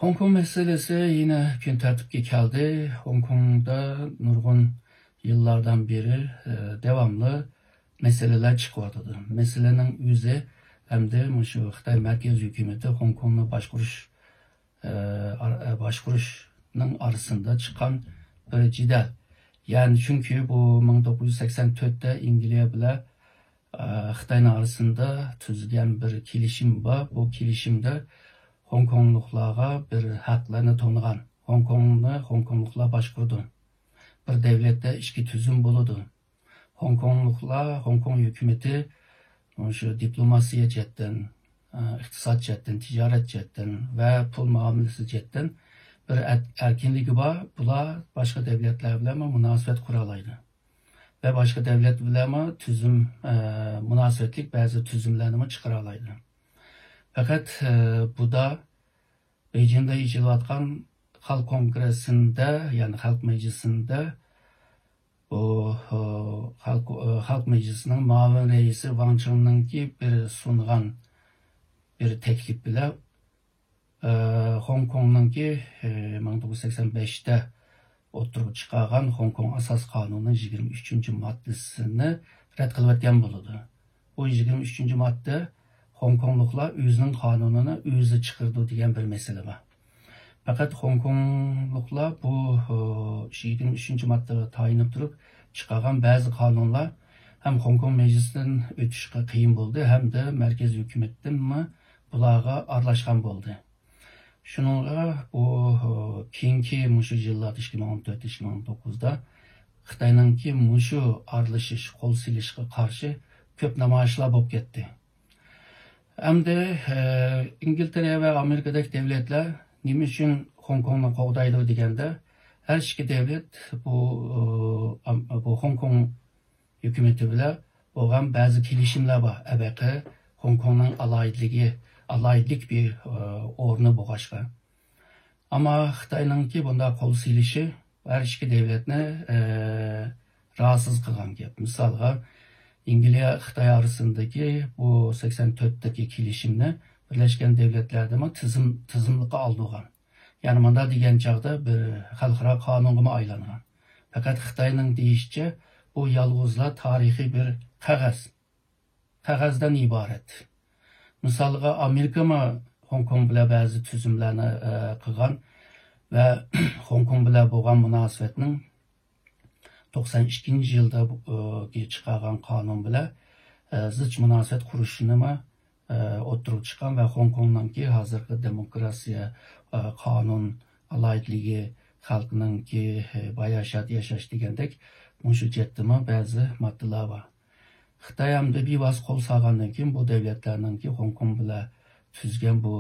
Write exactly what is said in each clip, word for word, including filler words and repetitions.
خوڭكوڭ مەسىلىسى يەنە كۈن تەرتىپكە كەلدى. خوڭكوڭدا نۇرغۇن يىللاردىن بېرى، ئە، داۋاملىق مەسىلىلەر چىقىۋاتىدۇ. مەسىلىنىڭ ئۆزى ھەمدە مۇشۇ خىتاي مەركەزىي ھۆكۈمىتى خوڭكوڭنى باشقۇرۇش، ئە، ئار-، ئە، باشقۇرۇشنىڭ ئارىسىدا چىققان بىر جېدەل. يەنى چۈنكى بۇ مىڭ توققۇز يۈز سەكسەن تۆتتە ئەنگلىيە بىلەن، ئە، خىتاينىڭ ئارىسىدا تۈزگەن بىر كېلىشىم بار. بۇ كېلىشىمدە خوڭكوڭلۇقلارغا بىر ھەقلەرنى تونۇغان. خوڭكوڭنى خوڭكوڭلۇقلار باشقۇرىدۇ. بىر دەۋلەتتە ئىچكى تۈزۈم بولىدۇ. خوڭكوڭلۇقلار، خوڭكوڭ ھۆكۈمىتى شۇ دىپلوماتىيە جەھەتتىن، ئىقتىساد جەھەتتىن، تىجارەت جەھەتتىن ۋە پۇل مۇئامىلىسى جەھەتتىن بىر ئەر-، ئەركىنلىكى بار. بۇلار باشقا دەۋلەتلەر بىلەن مۇناسىۋەت قۇرالايدۇ. ۋە باشقا دەۋلەت بىلەنمۇ تۈزۈم، ئە، مۇناسىۋەتلىك بەزى تۈزۈملەرنىمۇ چىقىرالايدۇ. پەقەت، ئە، بۇدا بېيجىڭدا ئېچىلىۋاتقان خەلق كونگرېسسىنىڭدە، يەنى خەلق مەجلىسىنىڭدە بۇ، ئە، خەلق، ئە، خەلق مەجلىسىنىڭ مۇئاۋىن رەئىسى ۋاڭ چىڭنىڭكى بىر سۇنغان بىر تەكلىپ بىلەن، ئە، خوڭكوڭنىڭكى، ئە، مىڭ توققۇز يۈز سەكسەن بەشتە ئوتتۇرىغا چىقارغان خوڭكوڭ ئاساس قانۇنىنىڭ يىگىرمە ئۈچىنچى ماددىسىنى رەت قىلىۋەتكەن بولىدۇ. بۇ يىگىرمە ئۈچىنچى ماددا خوڭكوڭلۇقلار ئۆزىنىڭ قانۇنىنى ئۆزى چىقىرىدۇ دېگەن بىر مەسىلە بار. پەقەت خوڭكوڭلۇقلار بۇ، ئۇ، يىگىرمە ئۈچىنچى ماددىغا تايىنىپ تۇرۇپ چىقارغان بەزى قانۇنلار ھەم خوڭكوڭ مەجلىسىدىن ئۆتۈشكە قىيىن بولدى ھەمدە مەركىزىي ھۆكۈمەتتىنمۇ بۇلارغا ئارىلاشقان بولدى. شۇنىڭغا بۇ، ئۇ، كېيىنكى مۇشۇ يىللاردا، ئىككى مىڭ ئون تۆت، ئىككى مىڭ ئون توققۇزدا خىتاينىڭكى مۇشۇ ئارىلىشىش، قول سېلىشقا قارشى كۆپ نامايىشلار بولۇپ كەتتى. ئەمدى، ئە، ئىنگلىتېرە ۋە ئامېرىكىدەك دەۋلەتلەر نېمە ئۈچۈن خوڭكوڭنى قوغدايدۇ دېگەندە، ھەر ئىككى دەۋلەت بۇ، ئۇ، ئام-، بۇ خوڭكوڭ ھۆكۈمىتى بىلەن بولغان بەزى كېلىشىملەر بار. ئەبەقى خوڭكوڭنىڭ ئالاھىدىلىكى، ئالاھىدىلىك بىر، ئۇ، ئورنى بولغاچقا. ئەمما خىتاينىڭكى بۇنداق قول سېلىشى ھەر ئىككى دەۋلەتنى، ئە، راھەتسىز قىلغان گەپ. مىسالغا، ئەنگلىيە خىتاي ئارىسىدىكى بۇ سەكسەن تۆتتىكى كېلىشىمنى بىرلەشكەن دەۋلەتلەرمۇ تىزىم-، تىزىملىققا ئالدۇرغان. يەنى مۇنداق دېگەن چاغدا بىر خەلقئارا قانۇنغىمۇ ئايلانغان. پەقەت خىتاينىڭ دېيىشىچە، بۇ يالغۇزلا تارىخىي بىر قەغەز. قەغەزدىن ئىبارەت. مىسالغا، ئامېرىكىمۇ خوڭكوڭ بىلەن بەزى تۈزۈملەرنى، ئە، قىلغان ۋە خوڭكوڭ بىلەن بولغان مۇناسىۋەتنىڭ توقسان ئىككىنچى يىلدا، ئە، چىقارغان قانۇن بىلەن، ئە، زىچ مۇناسىۋەت قۇرۇشىنىمۇ، ئە، ئوتتۇرىغا چىققان ۋە خوڭكوڭنىڭكى ھازىرقى دېموكراتىيە، ئە، قانۇن ئالاھىدىلىكى، خەلقنىڭكى، ئە، باياشات ياشاش دېگەندەك مۇشۇ جەھەتتىمۇ بەزى ماددىلار بار. خىتاي ئەمدى بىۋاسىتە قول سالغاندىن كېيىن، بۇ دەۋلەتلەرنىڭكى خوڭكوڭ بىلەن تۈزگەن بۇ،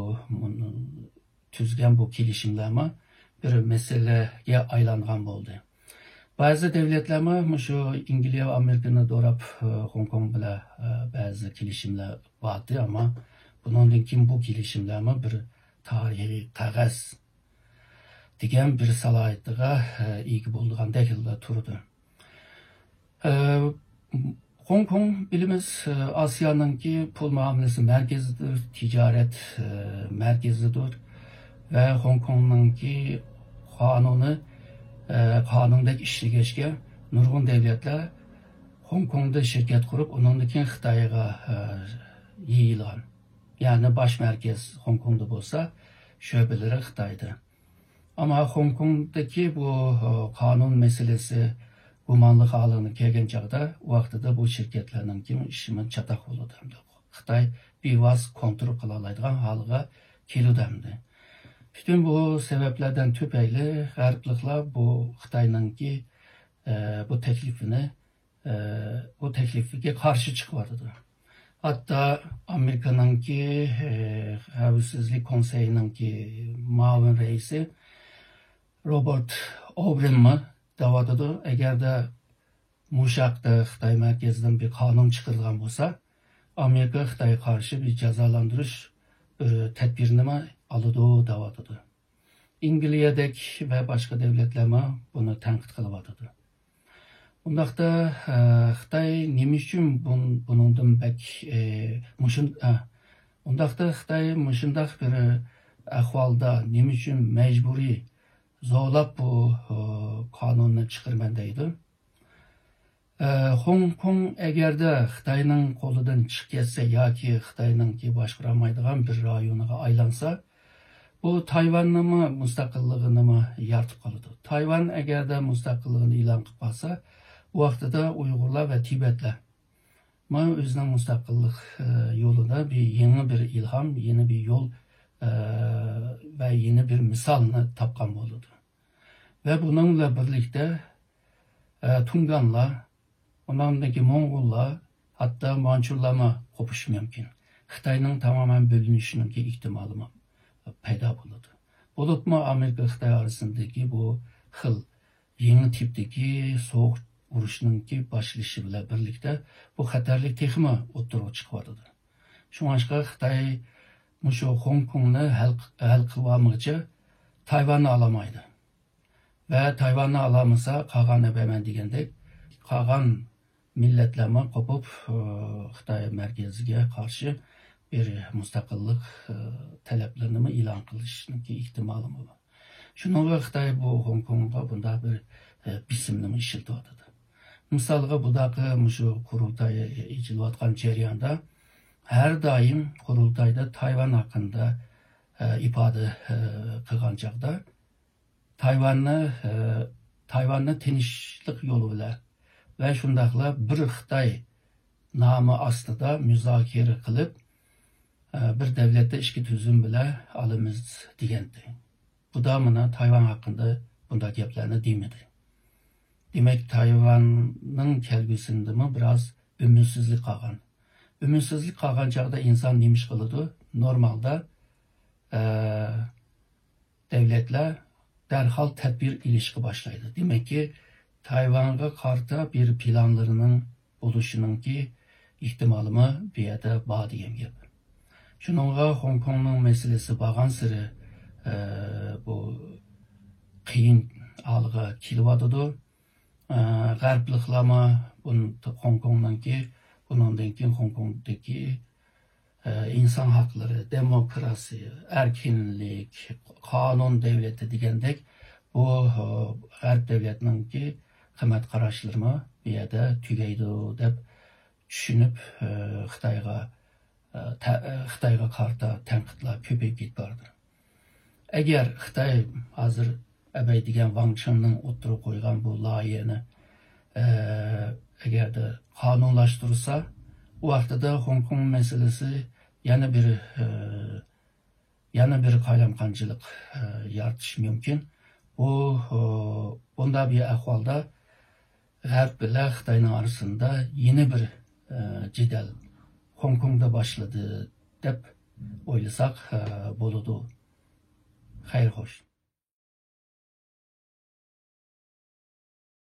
تۈزگەن بۇ كېلىشىملەرمۇ بىر مەسىلىگە ئايلانغان بولدى. بەزى دەۋلەتلەرمۇ مۇشۇ ئىنگلىيە ۋە ئامېرىكىنى دوراپ، خوڭكوڭ بىلەن بەزى كېلىشىملەر باردى، ئەمما بۇنىڭدىن كېيىن بۇ كېلىشىملەرمۇ بىر تارىخىي قەغەز دېگەن بىر سالاھىيىتىگە ئىگە بولىدىغاندەك تۇرىدۇ. ئە، خوڭكوڭ بىلىمىز، ئە، ئاسىيانىڭكى پۇل مۇئامىلىسى مەركىزىدۇر، تىجارەت، ئە، مەركىزىدۇر ۋە خوڭكوڭنىڭكى قانۇنى، ئە، قانۇندەك ئىشلىگەچكە، نۇرغۇن دەۋلەتلەر خوڭكوڭدا شىركەت قۇرۇپ، ئۇنىڭدىن كېيىن خىتايغا، ئە، يېيىلغان. يەنى باش مەركەز خوڭكوڭدا بولسا، شۆبىلىرى خىتايدا. ئەمما خوڭكوڭدىكى بۇ، ئە، قانۇن مەسىلىسى گۇمانلىق ھالىغا كەلگەن چاغدا، ۋاقتىدا بۇ شىركەتلەرنىڭكى ئىشىمۇ چاتاق بولىدۇ. خىتاي بىۋاسىتە كونترول قىلالايدىغان ھالغا كېلىدۇ ئەمدى. پۈتۈن بۇ سەۋەبلەردىن تۈپەيلى غەربلىكلەر بۇ خىتاينىڭكى، ئە، بۇ تەكلىپىنى، ئە، بۇ تەكلىپىگە قارشى چىقىۋاتىدۇ. ھەتتا ئامېرىكىنىڭكى، ئە، خەۋپسىزلىك كونسېيىنىڭكى مۇئاۋىن رەئىسى روبېرت ئوبرېنمۇ دەۋاتىدۇ، ئەگەردە مۇشۇ ھەقتە خىتاي مەركىزىدىن بىر قانۇن چىقىرىلغان بولسا، ئامېرىكا خىتايغا قارشى بىر جازالاندۇرۇش بىر تەدبىرىنىمۇ ئالىدۇ دەۋاتىدۇ. ئەنگلىيەدەك ۋە باشقا دۆلەتلەرمۇ بۇنى تەنقىد قىلىۋاتىدۇ. ئۇنداقتا، ئە، خىتاي نېمە ئۈچۈن بۇن-، بۇنىڭدىن بەك، ئە، مۇشۇن-، ئە، ئۇنداقتا خىتاي مۇشۇنداق بىر، ئە، ئەھۋالدا نېمە ئۈچۈن مەجبۇرىي زورلاپ بۇ، ئە، قانۇننى چىقىرىمەن دەيدۇ؟ ئە، خوڭكوڭ ئەگەردە خىتاينىڭ قولىدىن چىقىپ كەتسە ياكى خىتاينىڭكى باشقۇرالمايدىغان بىر رايونىغا ئايلانسا، بۇ تايۋاننىڭمۇ مۇستەقىللىقىنىمۇ يارىتىپ قالىدۇ. تايۋان ئەگەردە مۇستەقىللىقىنى ئېلان قىلىپ قالسا، بۇ ۋاقتىدا ئۇيغۇرلار ۋە تىبەتلەر مانا ئۆزىنىڭ مۇستەقىللىق، ئە، يولىدا بىر يېڭى بىر ئىلھام، يېڭى بىر يول، ئە، ۋە يېڭى بىر مىسالنى تاپقان بولىدۇ. ۋە بۇنىڭ بىلەن بىرلىكتە، ئە، تۇڭگانلار، ئۇنىڭدىكى موڭغۇللار، ھەتتا مانچۇلارمۇ قوپۇشى مۇمكىن. خىتاينىڭ تامامەن بۆلۈنۈشىنىڭكى ئېھتىمالىمۇ پەيدا بولىدۇ. بولۇپمۇ ئامېرىكا خىتاي ئارىسىندىكى بۇ خىل يېڭى تىپتىكى سوغۇق ئۇرۇشنىڭكى باشلىشى بىلەن بىرلىكتە بۇ خەتەرلىك تېخىمۇ ئوتتۇرىغا چىقىۋاتىدۇ. شۇڭلاشقا خىتاي مۇشۇ خوڭكوڭنى ھەل، ھەل قىلىۋالمىغۇچە تايۋاننى ئالالمايدۇ. ۋە تايۋاننى ئالالمىسا قالغاننى بېرىمەن دېگەندەك، قالغان مىللەتلەرمۇ قوپۇپ، ئى، خىتاي مەركىزىگە قارشى بىر مۇستەقىللىق، ئى، تەلەپلىرىنىمۇ ئېلان قىلىشنىڭكى ئېھتىمالىمۇ بار. شۇنىڭغا خىتاي بۇ خوڭكوڭغا بۇنداق بىر، ئى، بېسىمنىمۇ ئىشلىتىۋاتىدۇ. مىسالغا، بۇنداقى مۇشۇ قۇرۇلتاي ئېچىلىۋاتقان جەرياندا ھەر دائىم قۇرۇلتايدا تايۋان ھەققىدە، ئى، ئىپادە، ئى، قىلغان چاغدا تايۋاننى، ئى، تايۋاننى تىنچلىق يولى بىلەن ۋە شۇنداقلا بىر خىتاي نامى ئاستىدا مۇزاكىرە قىلىپ، ئى، بىر دۆلەتتە ئىككى تۈزۈم بىلەن ئالىمىز دېگەنتى. بۇدا مانا تايۋان ھەققىدە بۇنداق گەپلەرنى دېمىدى. دېمەك، تايۋاننىڭ كەلگۈسىدىمۇ بىراز ئۈمىدسىزلىك قالغان. ئۈمىدسىزلىك قالغان چاغدا ئىنسان نېمە ئىش قىلىدۇ؟ نورمالدا، ئە، دۆلەتلەر دەرھال تەدبىر ئېلىشقا باشلايدۇ. دېمەككى، تايۋانغا قارىتا بىر پىلانلىرىنىڭ بولۇشىنىڭكى ئېھتىمالىمۇ بۇ يەردە بار دېگەن گەپ. شۇنىڭغا خوڭكوڭنىڭ مەسىلىسى بارغانسېرى، ئە، بۇ قىيىن ھالغا كېلىۋاتىدۇ. ئە، غەربلىكلەرمۇ بۇن-، خوڭكوڭنىڭكى، بۇنىڭدىن كېيىن خوڭكوڭدىكى، ئە، ئىنسان ھەقلىرى، دېموكراتىيە، ئەركىنلىك، قانۇن دۆلىتى دېگەندەك بۇ، ئە، غەرب دۆلەتنىڭكى قىممەت قاراشلىرىمۇ بۇ يەردە تۈگەيدۇ دەپ چۈشىنىپ، ئە، خىتايغا، ئە، تە-، ئە، خىتايغا قارىتا تەنقىدلەر كۆپىيىپ كېتىپ بارىدۇ. ئەگەر خىتاي ھازىر ئەبەي دېگەن ۋاڭ چىڭنىڭ ئوتتۇرىغا قويغان بۇ لايىھەنى، ئە، ئەگەردە قانۇنلاشتۇرسا، ئۇ ۋاقتىدا خوڭكوڭ مەسىلىسى يەنە بىر، ئە، يەنە بىر قالايمىقانچىلىق، ئە، يارىتىشى مۇمكىن. بۇ، ئە، بۇنداق بىر ئەھۋالدا غەرب بىلەن خىتاينىڭ ئارىسىدا يەنە بىر، ئە، جېدەل خوڭكوڭدا باشلىدى دەپ ئويلىساق، ئە، بولىدۇ. خەير خوش.